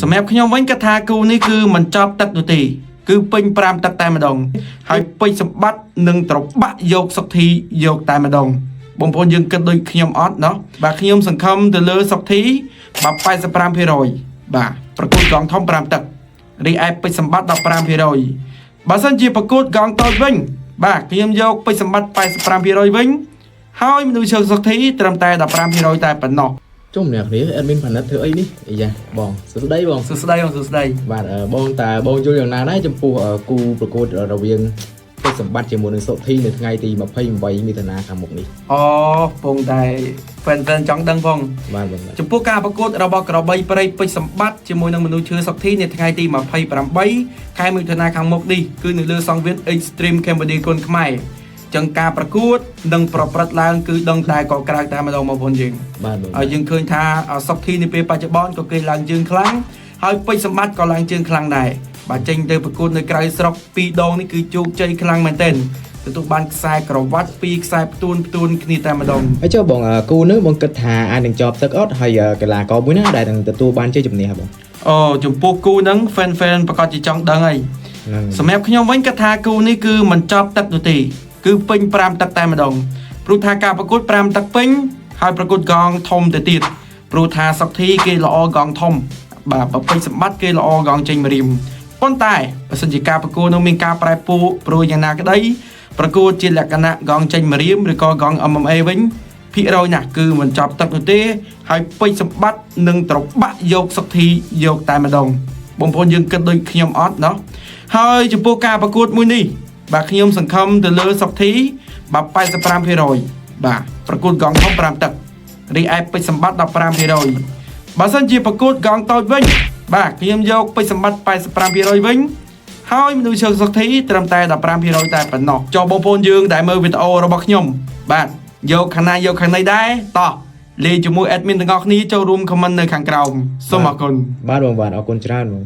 សម្រាប់ខ្ញុំវិញគាត់ថាគូនេះគឺមិនចប់ទឹកនោះទេគឺពេញ5ទឹកតែម្ដងហើយពេជ្រសម្បត្តិនឹងត្របាក់យកសុកធីយកតែម្ដងបងប្អូនយើងគិតដូចខ្ញុំអត់ណោះបាទខ្ញុំសង្ឃឹមទៅលើសុកធីបាទ85%បាទប្រកួតកងធំ5ទឹករីឯពេជ្រសម្បត្តិ15%បើសិនជាប្រកួតកងតូចវិញបាទខ្ញុំយកពេជ្រសម្បត្តិ85%វិញហើយមនុស្សជើងសុកធីត្រឹមតែ15%តែប៉ុណ្ណោះ ជុំអ្នកគ្នា admin ផានិតធ្វើអីនេះអាយ៉ាបងសួស្តីបង សួស្តីបងសួស្តី បាទបងតើបងយល់យ៉ាងណាដែរចំពោះគូប្រកួតរវាងពេជ្រសម្បត្តិជាមួយនឹងសុធីនៅថ្ងៃទី28មិថុនាខាងមុខនេះ អូពងតែ fan fan ចង់ដឹងផង បាទបងបាទ ចំពោះការប្រកួតរបស់ក្របីព្រៃពេជ្រសម្បត្តិជាមួយនឹងមនុស្សឈើសុកធីនៅថ្ងៃទី28ខែមិថុនាខាងមុខនេះគឺនៅលើសង្វៀន Extreme Cambodia គុនខ្មែរចឹងការប្រកួតនឹងប្រព្រឹត្តឡើងគឺដឹងតែក៏ក្រៅតែម្ដងមកបងយើង បាទបង ហើយយើងឃើញថាសុកធីនៅពេលបច្ចុប្បន្នក៏គេឡើងជើងខ្លាំងហើយពេជ្រសម្បត្តិក៏ឡើងជើងខ្លាំងដែរបាទចេញទៅប្រកួតនៅក្រៅស្រុកពីរដងនេះគឺជោគជ័យខ្លាំងមែនទែនទទួលបានខ្សែក្រវ៉ាត់ពីរខ្សែផ្ទួនផ្ទួនគ្នាតែម្ដង ហើយចុះបងគូនេះបងគិតថាអាចនឹងជាប់ទឹកអត់ហើយកីឡាករមួយណាដែលនឹងទទួលបានជ័យជំនះហ៎បង អូចំពោះគូហ្នឹង fan fan ប្រកាសជាចង់ដឹងហើយ ហ្នឹង សម្រាប់ខ្ញុំវិញគាត់ថាគូនេះគឺមិនចប់ទឹកនោះទេគឺពេញ5ទឹកតែម្ដងព្រោះថាការប្រកួត5ទឹកពេញហើយប្រកួតកងធំទៅទៀតព្រោះថាសុកធីគេល្អកងធំបាទប្រពេញសម្បត្តិគេល្អកងចេញមករៀមប៉ុន្តែបើសិនជាការប្រកួតនោះមានការប្រែពូព្រោះយ៉ាងណាក្តីប្រកួតជាលក្ខណៈកងចេញមករៀមឬក៏កង MMA វិញភាគរយណាស់គឺមិនចប់ទឹកនោះទេហើយពេជ្រសម្បត្តិនឹងត្របាក់យកសុកធីយកតែម្ដងបងប្អូនយើងគិតដូចខ្ញុំអត់ណោះហើយចំពោះការប្រកួតមួយនេះបាទខ្ញុំសង្ឃឹមទៅលើសុកធីបាទ85%បាទប្រកួតកងធំ5ទឹករីឯពេជ្រសម្បត្តិ15%បើសិនជាប្រកួតកងតូចវិញបាទខ្ញុំយកពេជ្រសម្បត្តិ85%វិញហើយមនុស្សជើងសុកធីត្រឹមតែ15%តែប៉ុណ្ណោះចុះបងប្អូនយើងដែលមើលវីដេអូរបស់ខ្ញុំបាទយកខាងណាយកខាងណីដែរតោះលេងជាមួយ admin ទាំងអស់គ្នាចូលរួម comment នៅខាងក្រោមសូមអរគុណ បាទបងបាទអរគុណច្រើនបង